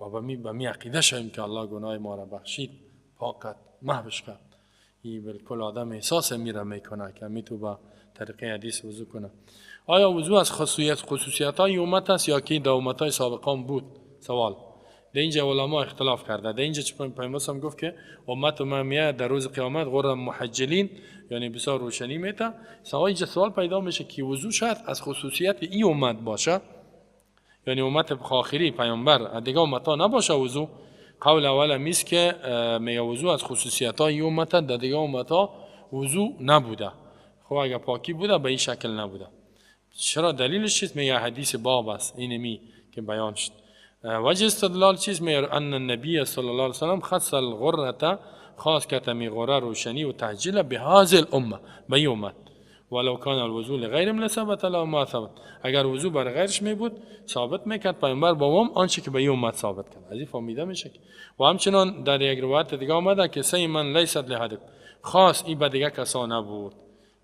و به می عقیده شویم که الله گناه ما را بخشید، پاک کرد، محوش کرد. این بالکل آدم احساس میره میکنه که می تو با طریقه حدیث وضو کنه. آیا وضو از خصوصیت های امت است یا که در امت های سابقان بود؟ سوال. در اینجا علما اختلاف کرده. در اینجا چون پیامبر هم گفت که امت ما میاد در روز قیامت غر محجلین، یعنی بسیار روشنی میته. سوال اینجا سوال پیدا میشه که وضو شاید از خصوصیت این امت باشه، یعنی امت آخری پیامبر، دیگه امت ها نباشه وضو. قول اول میست که میگه وضو از خصوصیت های امت، در دیگه امت ها وضو نبوده. خب اگه پاکی بوده به این شکل نبوده. چرا؟ دلیلش چیست؟ میگه حدیث باب است، اینمی که بیان شد. وجه استدلال چیست؟ میگه ان النبی صلی الله علیه وسلم خص الغرة، خاص کتمی غره روشنی و تحجیل به هذه الامه، به این امت. ولو کان الوضوء لغیرهم لثبت له ما ثبت. اگر وضو بر غیرش می بود ثابت میکرد پیامبر با هم آنچه که به این امت ثابت کرد. از این فهمیده میشه. و همچنان در یک روایت دیگه آمده که سی من لیست لحدک، خاص این به دیگه کسا نبود.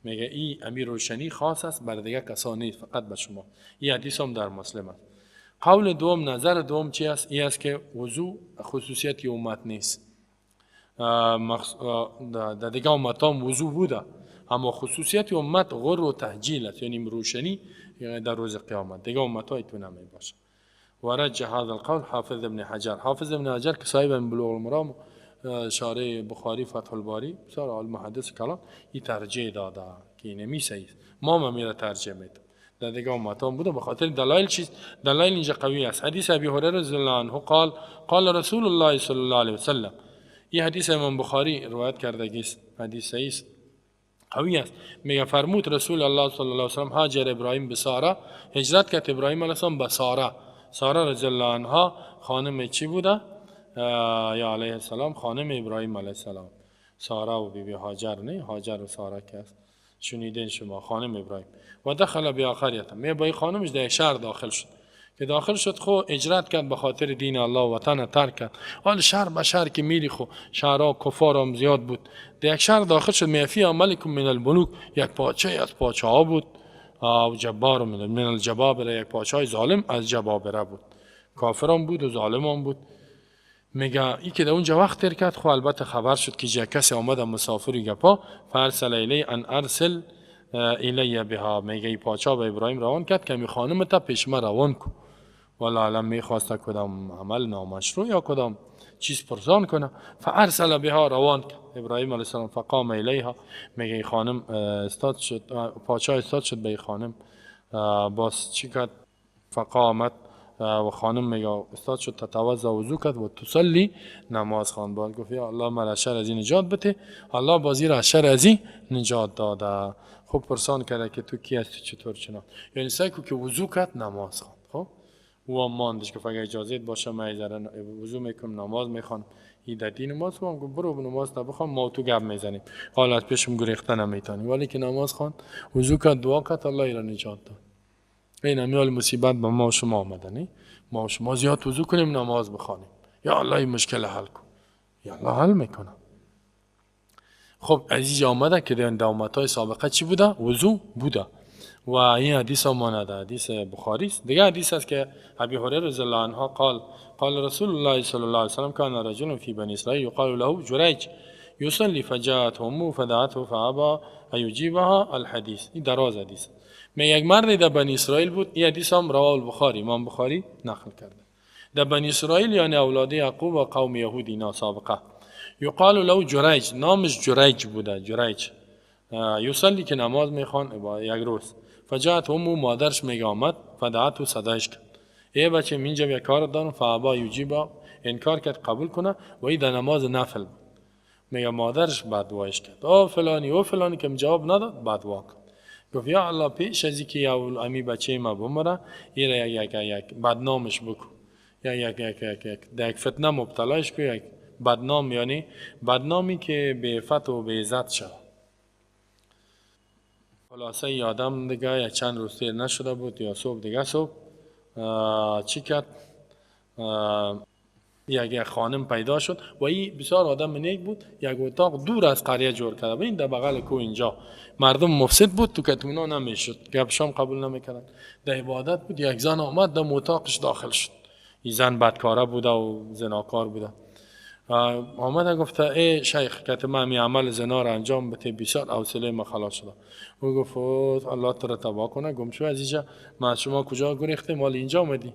میگه این امیر روشنی خاص است، بر دیگه کسا نیست، فقط به شما. این حدیث هم در مسلم است. قول دوم، نظر دوم چی است؟ این است که وضو خصوصیت امت نیست. در دیگه امت هم وضو بوده، اما خصوصیت امت غر و تحجیل است، یعنی روشنی در روز قیامت. دیگه امت های تو نمی باشه. و رجح هذا القول حافظ ابن حجر. حافظ ابن حجر که صاحب بلوغ المرام، شارح بخاری، فتح الباری، بسیار عالم محدث کلام، این ترجیح داده که اینمی صحیح است. ما هم میره ترجیح میدم. در دیگه امت هم بوده به خاطر دلایل چیست؟ دلایل اینجا قوی است. حدیث ابی هریره رضی الله عنه قال قال رسول الله صلی الله علیه وسلم. این حدیث امام بخاری روایت کرده است، حدیث صحیح است، قوی است. میگه فرمود رسول الله صلی الله علیه وسلم هاجر ابراهیم به ساره، هجرت کرد ابراهیم علیه السلام به ساره. ساره رضی الله عنها خانم چی بوده؟ یا علیه السلام، خانم ابراهیم علیه السلام. ساره و بیبی هاجر، نه هاجر و ساره که است شنیدین شما، خانم ابراهیم. و دخل بها قریه، می با خانمش در شهر داخل شد. که داخل شد خو اجرت کرد به خاطر دین الله، وطن ترک کرد. حال شهر به شهر که میری خو شهرها کفار هم زیاد بود. در یک شهر داخل شد، میفی ملک من الملوک، یک پاچه از پاچه ها بود، و جبار من الجبابره، یک پاچه ظالم از جبابره بود، کافرم بود و ظالم بود. میگه ای که در اونجا وقت تیر کرد، خو البته خبر شد که جا کسی آمده مسافری گپا، فارسل الی ان ارسل الی بها. میگه ای پاچا به ابراهیم روان کرد که می خانم تا پیش ما روان کو. والله عالم میخواسته کدام عمل نامشروع یا کدام چیز پرسان کنه. فارسل بها، روان کرد ابراهیم علیه السلام. فقام الیها، میگه ای خانم استاد شد، پاچا استاد شد به ای خانم. باز چی کرد؟ فقامت، و خانم میگه استاد شد، تتوضا، وضو کرد و تصلی، نماز خواند. باز گفت یا الله مرا از شر از این نجات بده. الله بازی را از شر از این نجات داده. خب پرسان کرده که تو کی هستی، چطور چنان، یعنی سعی کو که وضو کرد نماز خواند. خب او هم ماندش که اگه اجازه باشه من ذره وضو میکنم نماز میخوانم. این در دین نماز خواهم. گفت برو نماز تا بخوام، ما تو گپ میزنیم، حالا از پیشم گریخته نمیتونی. ولی که نماز خواند، وضو کرد، دعا کرد، الله را نجات داد. این امیال مصیبت به ما و شما آمده، نه؟ ما و شما زیاد وضو کنیم، نماز بخوانیم، یا الله این مشکل حل کن، یا الله حل میکنه. خب عزیز آمده که در امت‌های سابقه چی بوده؟ وضو بوده. و این حدیث هم مانده، حدیث بخاری است. دیگه حدیث است که ابی هریره رضی الله عنه قال قال رسول الله صلی الله علیه وسلم کان رجل فی بنی اسرائیل یقال له جریج یصلی فجاءته امه فدعته فابى ان یجیبها الحدیث. این دراز حدیث. می یک مرد در بنی اسرائیل بود. این حدیث هم رواه البخاری، امام بخاری نقل کرده. در بنی اسرائیل یعنی اولاد یعقوب و قوم یهود اینا سابقه. یقال له جریج، نامش جریج بوده، جریج. یصلی که نماز میخوان یک روز. فجاءت امه، مادرش میگه آمد، فدعته، صدایش کرد، ای بچه اینجا یک کار دارم. فابا یجیبا، انکار کرد قبول کنه. و ای در نماز نفل بود. میگه مادرش بدوایش کرد، او فلانی او فلانی، که جواب نداد بدوا کرد. گفت یا الله پیش از اینکه یا امی بچه ما بمره، ایره یک یک یک بدنامش بکن، یا یک یک یک یک در یک فتنه مبتلایش کو، یک بدنام، یعنی بدنامی که به عفت و به عزت شد. خلاصه ای آدم دیگه یک چند روز تیر نشده بود یا صبح دیگه صبح چی کرد؟ یک خانم پیدا شد و این بسیار آدم نیک بود. یک اتاق دور از قریه جور کرده و این در بغل کو اینجا مردم مفسد بود، تو کتونا نمیشد، گپشام قبول نمیکردن. در عبادت بود، یک زن آمد در اتاقش داخل شد. این زن بدکاره بوده و زناکار بوده. آمده گفته ای شیخ که من می عمل زنا را انجام بده، بسیار حوصله ما خلاص شده. او گفت الله تو را تباه کنه، گم شو از اینجا، ما از شما کجا گریختیم مال اینجا آمدی؟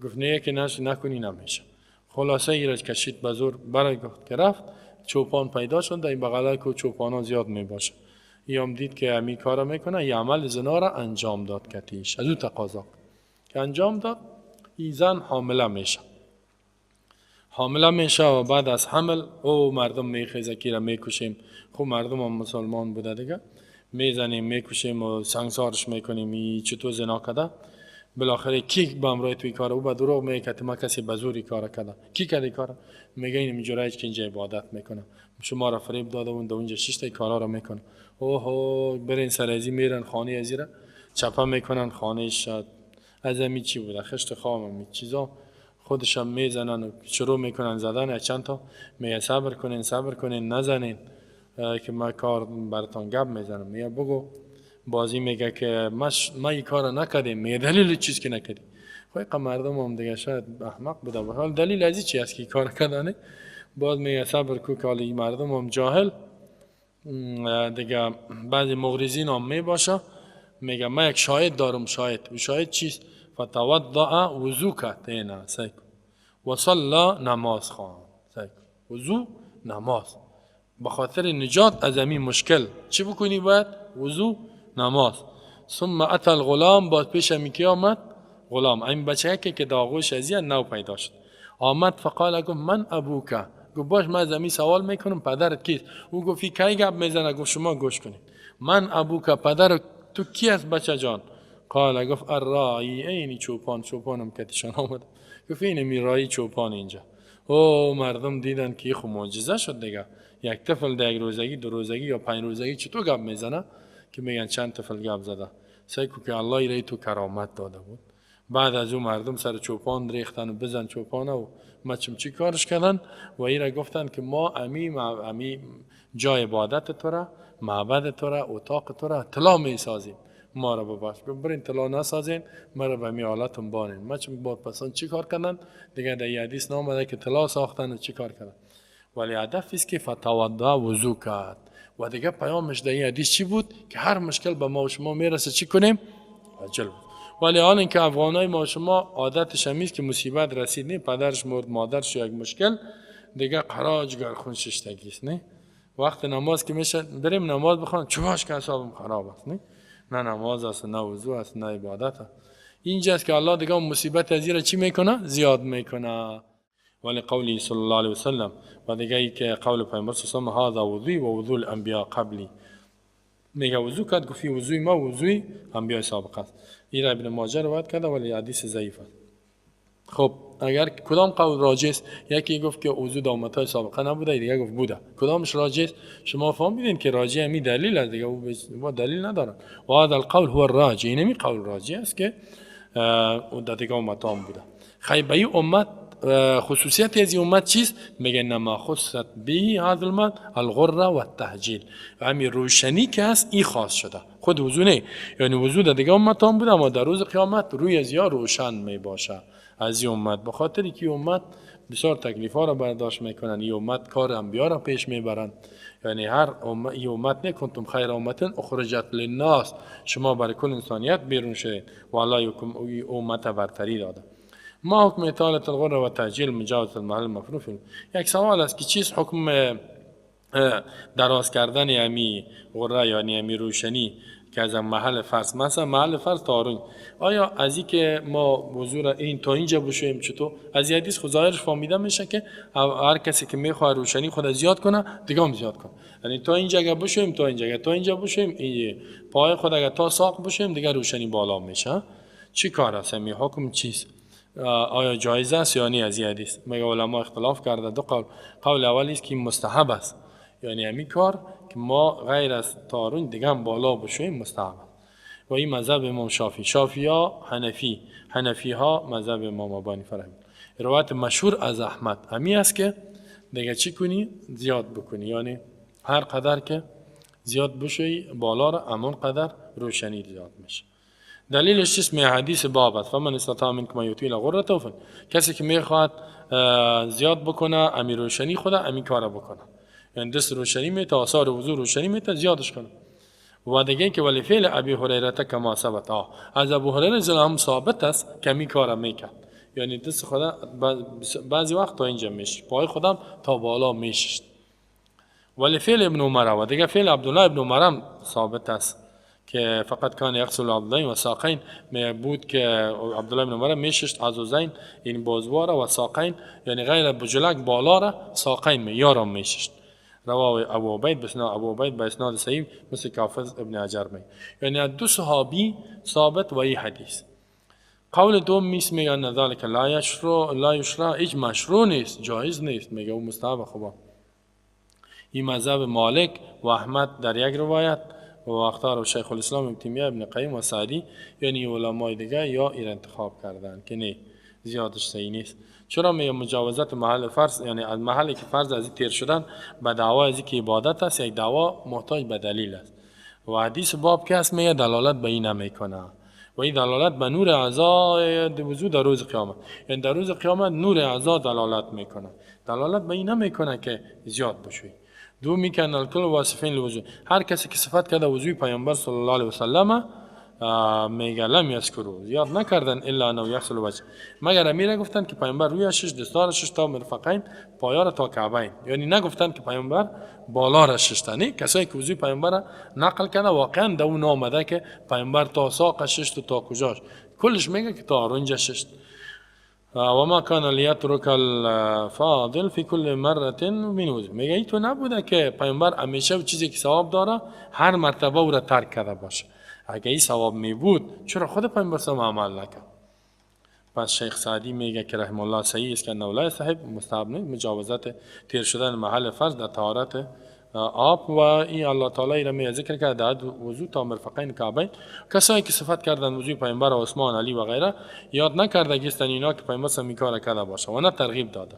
گفت نه که نش نکنی نمیشه. خلاصه ایرج کشید به زور برای گفت که رفت. چوپان پیدا شد در این بغل که چوپانا زیاد می باشه. ای هم دید که امی کار میکنه، یه عمل زنا را انجام داد کتیش از او تقاضا که انجام داد. این زن حامله میشه. حامله میشه و بعد از حمل او مردم میخیزه کی را میکشیم. خب مردم هم مسلمان بوده دیگه، میزنیم میکشیم و سنگسارش میکنیم، چطور زنا کرده. بالاخره کی به امرای توی کار او به دروغ میگه که ما کسی به زوری کار کرده. کی کرده کار؟ میگه این جرایج که اینجا عبادت میکنه، شما را فریب داده و اونجا شش تا کارا را میکنه. اوه برین سر ازی میرن خانه ازی را چپه میکنن، خانه شد از امی چی بوده، خشت خام امی چیزا خودش هم میزنن و شروع میکنن زدن. چند تا میگه صبر کنین صبر کنین نزنین که ما کار براتون گپ میزنم. میگه بگو. بازی میگه که ما این کار نکردیم. میگه دلیل چیز که نکردیم؟ خب مردم هم دیگه شاید احمق بوده، به حال دلیل از چی است که کار کردنه. باز میگه صبر کو که حالا مردم هم جاهل دیگه، بعضی مغرضین هم میباشه. میگه ما یک شاهد دارم، شاهد. و شاهد چیست؟ فتوضأ وضو کرد، نه سیکو، و صلی نماز خواند. سیکو وضو نماز، به خاطر نجات از همین مشکل چی بکنی؟ باید وضو نماز. ثم اتى الغلام، باز پیش همی کی آمد؟ غلام، این بچه که داغوش از نو پیدا شد آمد. فقال گفت من ابوک، گفت باش من از همی سوال میکنم پدرت کیست؟ او گفت کی گپ میزنه؟ گفت شما گوش کنید. من ابوک، پدر تو کی است بچه جان؟ قال گفت الراعی، اینی چوپان، چوپانم کتشان آمد. گفت اینه می راعی چوپان اینجا. او مردم دیدن که خو معجزه شد دیگه، یک طفل در یک روزگی، دو روزگی یا 5 روزگی چطور گپ میزنه که میگن چند طفل گپ زده. سیکو که الله ای تو کرامت داده بود. بعد از او مردم سر چوپان ریختن و بزن چوپانه و مچم چی کارش کردن و ایرا گفتن که ما امی جای عبادت تو را، معبد تو را، اتاق تو را طلا میسازیم، ما را ببخش. گفت برین طلا نسازین، مرا به می حالتم بانین. مچم با پسان چی کار کردن دیگه؟ در حدیث نامده که طلا ساختن و چی کار کردن، ولی هدف است که فتوضأ وضو کرد. و دیگه پیامش در این حدیث چی بود؟ که هر مشکل به ما و شما میرسه چی کنیم؟ عجل. ولی آن اینکه افغانای ما و شما عادتش همیست که مصیبت رسید، نه پدرش مرد، مادرش یک مشکل دیگه قراج گرخون ششتگی است. نه وقت نماز که میشه بریم نماز بخوان، چواش که اعصابم خراب است، نه نه نماز است، نه وضو است، نه عبادت است. اینجاست که الله دیگه مصیبت از را چی میکنه؟ زیاد میکنه. ولی قولی صلی الله علیه وسلم، و دیگه ای که قول پیامبر صلی الله علیه و هذا وضوی و وضو الانبیاء قبلی، میگه وضو کرد، گفت وضوی ما وضوی انبیاء سابق است. این را ابن ماجه روایت کرده ولی حدیث ضعیف است. خب اگر کدام قول راجح است؟ یکی گفت که وضو در امت‌های سابقه نبوده، دیگه گفت بوده. کدامش راجح است؟ شما فهمیدین که راجح همی دلیل است دیگه، او دلیل نداره. و هذا القول هو الراجح، این همی قول راجح است که در دیگه امت‌ها بوده. خیلی به این امت خصوصیت از این امت چیست؟ میگه نما خصت به هذا المال الغره و التحجیل، همین روشنی که هست این خاص شده، خود وضو نه. یعنی وضو در دیگه امت هم بوده، اما در روز قیامت روی از یا روشن می باشه از این امت، به خاطر که امت بسیار تکلیف ها را برداشت میکنن، این امت کار انبیا را پیش میبرند. یعنی هر این امت نه کنتم خیر امت اخرجت للناس، شما برای کل انسانیت بیرون شدید و الله امت برتری داده. ما حکم اطالت الغره و تعجیل مجاوزة المحل المفروض؟ یک سوال است که چیز حکم دراز کردن امی غره، یعنی امی روشنی که از محل فرض، مثلا محل فرض تارون، آیا از این که ما وضو را این تا اینجا بشویم چطور؟ از این حدیث خود ظاهرش فهمیده میشه که هر کسی که میخواد روشنی خود زیاد کنه دیگه هم زیاد کنه، یعنی تا اینجا اگه بشویم، تا اینجا اگه تا اینجا بشویم، این پای خود اگه تا ساق بشویم دیگه روشنی بالا میشه. چی کار است؟ می حکم چیست؟ آیا جایز است یا نه؟ از این حدیث مگه علما اختلاف کرده، دو قول. قول اول است که مستحب است، یعنی همین کار که ما غیر از تارون دیگه هم بالا بشویم مستحب است. و این مذهب امام شافعی، شافعی ها حنفی، حنفی ها مذهب امام ابو حنیفه رحمه. روایت مشهور از احمد همی است که دیگه چی کنی؟ زیاد بکنی، یعنی هر قدر که زیاد بشوی بالا را همون قدر روشنی زیاد میشه. دلیلش چیست؟ می حدیث باب است، فمن استطاع منکم ان یطیل غرته، کسی که میخواد زیاد بکنه امی روشنی خود امی کار بکنه، یعنی دست روشنی میته، آثار وضو روشنی میته، زیادش کنه. و دیگه که ولی فعل ابی هریره کما ثبت، از ابو هریره هم ثابت است که می کار میکرد، یعنی دست خدا بعضی وقت تا اینجا میشه، پای خودم تا بالا میشست. ولی فعل ابن عمر و دیگه فعل عبدالله ابن عمر هم ثابت است که فقط کان یغسل العضدین و ساقین، می بود که عبدالله بن عمر میششت عضدین یعنی بازواره و ساقین یعنی غیر بجلک بالا را، ساقین می یارم میششت. رواه ابو عبید بسنا ابو عبید به اسناد صحیح مثل حافظ ابن حجر می. یعنی دو صحابی ثابت و این حدیث. قول دوم میس میگه ان ذلك لا یشرع، لا یشرع، هیچ مشروع نیست، جایز نیست، میگه او مستحب. خوبه، این مذهب مالک و احمد در یک روایت و اختار شیخ الاسلام ابن تیمیه، ابن قیم و سعدی، یعنی علمای دیگه یا این انتخاب کردن که نه، زیادش صحیح نیست. چرا؟ میگه مجاوزت محل فرض، یعنی از محلی که فرض از تیر شدن به دعوا از که عبادت است، یک دعوا محتاج به دلیل است و حدیث باب که است میگه دلالت به این نمیکنه و این دلالت به نور اعضای وضو در روز قیامت، یعنی در روز قیامت نور اعضا دلالت میکنه، دلالت به این نمیکنه که زیاد بشوی. دومی که الکل واصفین الوضو، هر کسی که صفت کرده وضوی پیامبر صلی الله علیه وسلم، میگه لم یذکروا، یاد نکردن الا انه یغسل وجه، مگر امیره گفتن که پیامبر روی شش، دستار شش تا مرفقین، پایا را تا کعبین، یعنی نگفتن که پیامبر بالا را ششته. نه، کسایی که وضوی پیامبر نقل کرده واقعا در اون آمده که پیامبر تا ساق ششت و تا کجاش، کلش میگه که تا آرنج ششت. و ما کان لیترک الفاضل فی کل مره من وضو، میگه ای تو نبوده که پیامبر همیشه چیزی که ثواب داره هر مرتبه او را ترک کرده باشه. اگه این ثواب می بود چرا خود پیامبر صلی عمل نکرد؟ پس شیخ سعدی میگه که رحم الله صحیح است که انه لا یستحب، مستحب نیست مجاوزت تیر شدن محل فرض در طهارت آب. و این الله تعالی را می ذکر کرده در وضو تا مرفقین کعبین. کسایی که صفت کردن وضوی پیامبر، عثمان، علی و غیره، یاد نکرده گستن اینا که پیامبر سمی کار کرده باشه و نه ترغیب داده.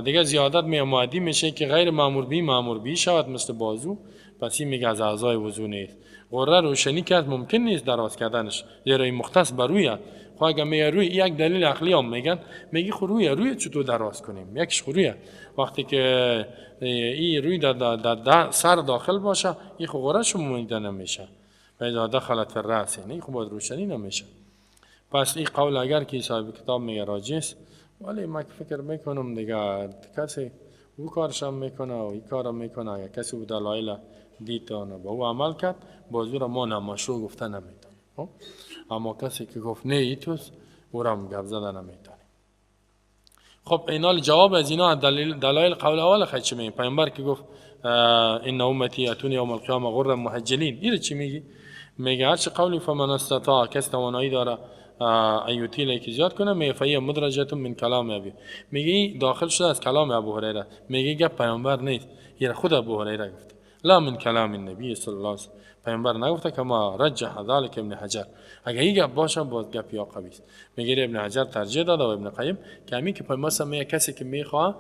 دیگه زیادت می مؤدی میشه که غیر مامور بی مامور بی شود مثل بازو، پس این میگه از اعضای وضو نیست. غره روشنی کرد ممکن نیست دراز کردنش، زیرا این مختص بر روی. خب اگه میگه روی، یک دلیل عقلی هم میگن، میگی خو روی چطور دراز کنیم؟ یکش خو روی، وقتی که این روی در سر داخل باشه، این خو غره شما دیده نمیشه و اذا دخلت فی الراس، یعنی خو باید روشنی نمیشه. پس این قول اگر که صاحب کتاب میگه راجح است، ولی من فکر میکنم دیگه کسی او کارش هم میکنه و این کارم میکنه. اگر کسی او دلایل دید با او عمل کرد، بازو را ما نامشروع گفته نمیتونیم. خب اما کسی که گفت نه ایتوس، او را هم گپ زده نمیتونیم. خب اینال جواب از اینا دلایل قول اول خیلی چی میگه؟ پیامبر که گفت ان امتی یاتون یوم القیامه غرا محجلین، این چی میگی؟ میگه هرچی قولی فمن استطاع، کس توانایی داره ان یطیل که زیاد کنه، میگه فهی مدرجه من کلام ابی، میگه داخل شده از کلام ابو هریره، میگه گپ پیامبر نیست، یه خود ابو هریره گفته، لا من کلام النبی صلی الله علیه وسلم، پیامبر نگفته که ما رجح ذلك ابن حجر. اگه این گپ باشه باز گپ یا قوی است. میگه ابن حجر ترجیح داده و ابن قیم که همین که پیامبر میگه کسی که میخواه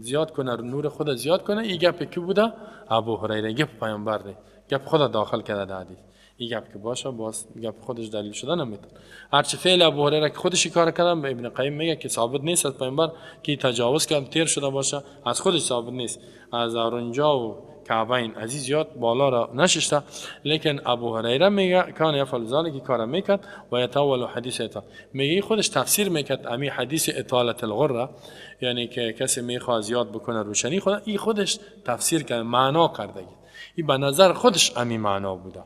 زیاد کنه، نور خود زیاد کنه، این گپ کی بوده؟ ابو هریره، گپ پیامبر نیست، گپ خود داخل کرده در حدیث. این گپ که باشه باز گپ خودش دلیل شده نمیتونه. هرچی فعل ابو هریره که خودش کار کردن، ابن قیم میگه که ثابت نیست از پیامبر که تجاوز کرد تیر شده باشه، از خودش ثابت نیست، از آرنجا و کعبین از زیاد بالا را نششته. لیکن ابو هریره میگه کان یفعل ذلک، کار میکرد و یتاول حدیث اطاله، میگه خودش تفسیر میکرد امی حدیث اطالت الغره، یعنی که کسی میخواد زیاد بکنه روشنی خود، این خودش تفسیر کرد، معنا کرده، این به نظر خودش امی معنا بوده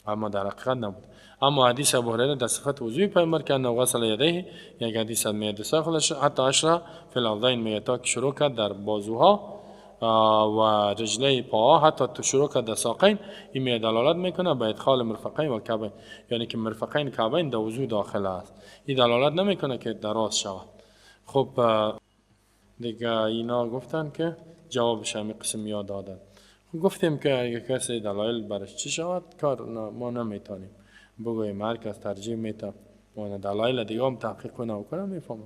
اما در حقیقت نبود. اما حدیث ابو هریره در صفت وضوی پیامبر که انه غسل یدیه، یک حدیث میگه دستای خودش حتی اشرع فی العضدین، میگه تا که شروع کرد در بازوها و رجلی پاها، حتی تو شروع کرد در ساقین، این می دلالت میکنه به ادخال مرفقین و کعبین، یعنی که مرفقین کعبین در وضو داخل است، این دلالت نمیکنه که دراز شود. خب دیگه اینا گفتن که جوابش همی قسم یاد دادن. خب گفتیم که اگه کسی دلایل برش چی شود کار ما نمیتونیم بگوییم، هر کس ترجیح میته و دلایل دیگه هم تحقیق کنه و کنه میفهمه.